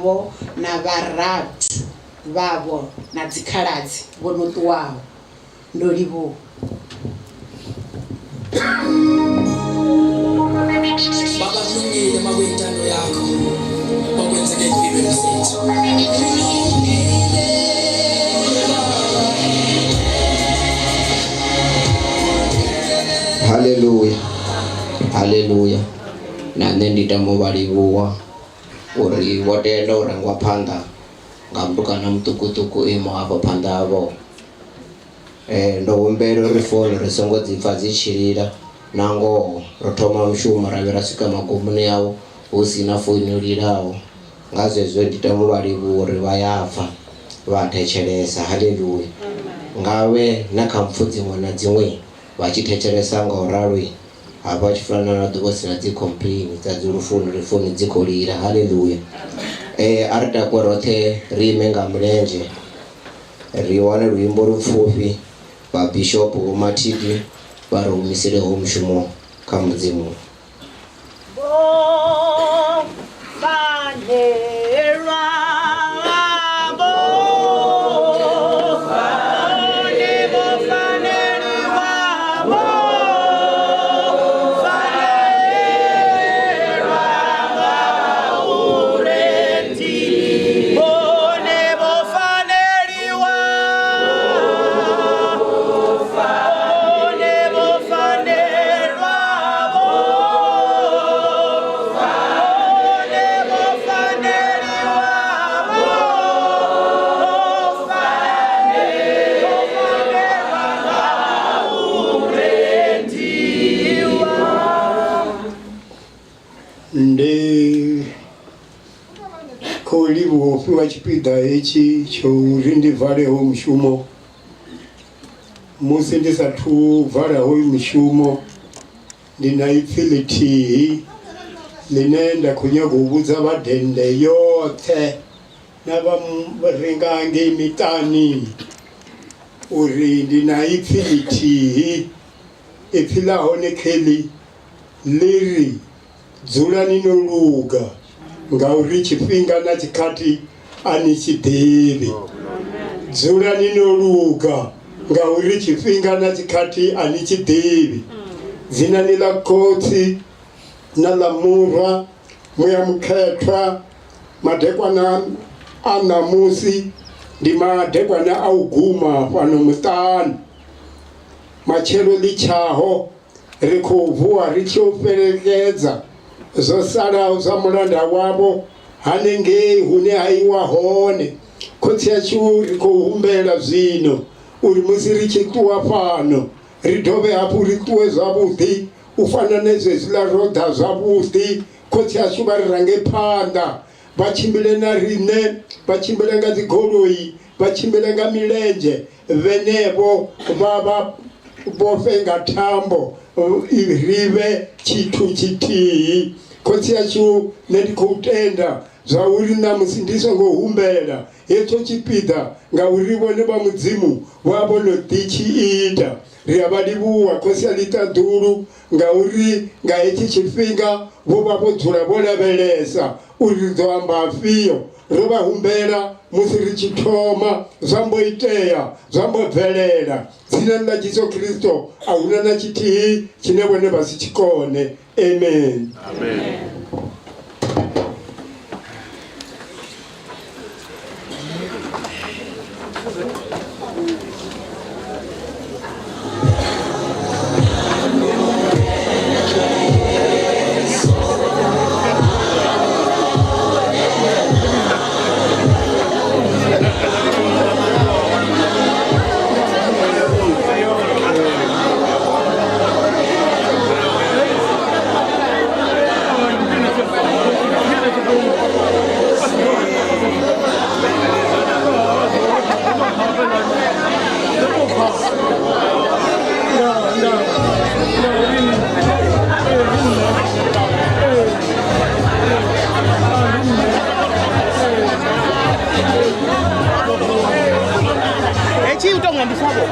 Vho na vharathu vhavho na dzikhaladzi vho no ṱuwaho. Ndo livhuwa. Baba kulungile makuyintando yakho okwenzeka empilweni zethu. Haleluya, haleluya. Na nṋe ndi tama u vha livhuwa uri vho tenda u rangwa phanḓa nga mutukana muṱukuṱuku imo hafho phanḓa havho. Ndo humbela uri founu ri songo dzi pfa dzi tshi lila na ngoho ro thoma mushumo ra vhuya ra swika magumoni awo hu si na founu yo lilaho. Nga zwezwo ndi tama u vha livhuwa uri vha ya pfa vha thetshelesa. Haleluya! Ngavhe na kha mpfu dziṅwe na dziṅwe vha tshi thetshelesa nga u ralo. Hafha tshi fana na ḓuvha sina dzi complain dza dzi lufuni ri founu dzi khou lila haleluya. A ri takuwe roṱhe ri ime nga mulenzhe ri wane luimbo lupfufhi vha bishop vho Mathidi vha ri humisele ho mushumo kha Mudzimu. Vho fanelwa vho vhone vho faneliwa vho fanelwa nga u rendi vhone vho faneliwa vhone vho fanelwa vho Ndi khou livhuwa u fhiwa tshipiḓa hetshi tsho uri ndi vale hoyu mushumo musi ndi sathu vala hoyu mushumo Ndi na ipfi ḽithihi ḽine nda khou nyaga u vhudza vha dennde yoṱhe na vha re nga ngei miṱani uri ndi na ipfi ḽithihi. Ipfi ḽa hone kheḽi ḽi ri, Dzulani no luga, ngauri tshifhinga na tshikhathi a ni tshi ḓivhi. Dzulani no luga, ngauri tshifhinga na tshikhathi a ni tshi ḓivhi. Dzinani ḽa Khotsi na ḽa Murwa, Muya Mukhethwa, madekwana a ṋamusi ndi madekwana a u guma fhano muṱani. Matshelo ḽi tshaho ri khou vuwa ri tshi u fhelekedza zwo salaho zwa mulanda wavho hanengei hune ha iwa hone. Khotsi ashu ri khou humbela zwino uri musi ri tshi ṱuwa fhano ri dovhe hafhu ri ṱuwe zwavhuḓi u fana na zwezwiḽa ro ḓa zwavhuḓi. Khotsi ashu vha ri range phanḓa vha tshimbile na riṋe, vha tshimbile nga dzigoloi, vha tshimbile nga milenzhe, vhenevho vha vha vhofhe nga thambo ri vhe tshithu tshithihi. Khotsi ashu, nṋe ndi khou tenda zwa uri ṋamusi ndi songo humbela hetsho tshipiḓa ngauri vhone vha Mudzimu vha vho no ḓi tshi ita. Ri a vha livhuwa Khosi ya ḽiṱaḓulu ngauri nga hetshi tshifhinga vho vha vho dzula vho lavhelesa uri ri ḓo amba afhio. Ro vha humbela musi ri tshi thoma, zwa mbo itea, zwa mbo bvelela. Dzinani ḽa Jesu Kristo, a hu na na tshithihi tshine vhone vha si tshi kone. Amen. Amen. Hetshi u tonga ndi tshavho.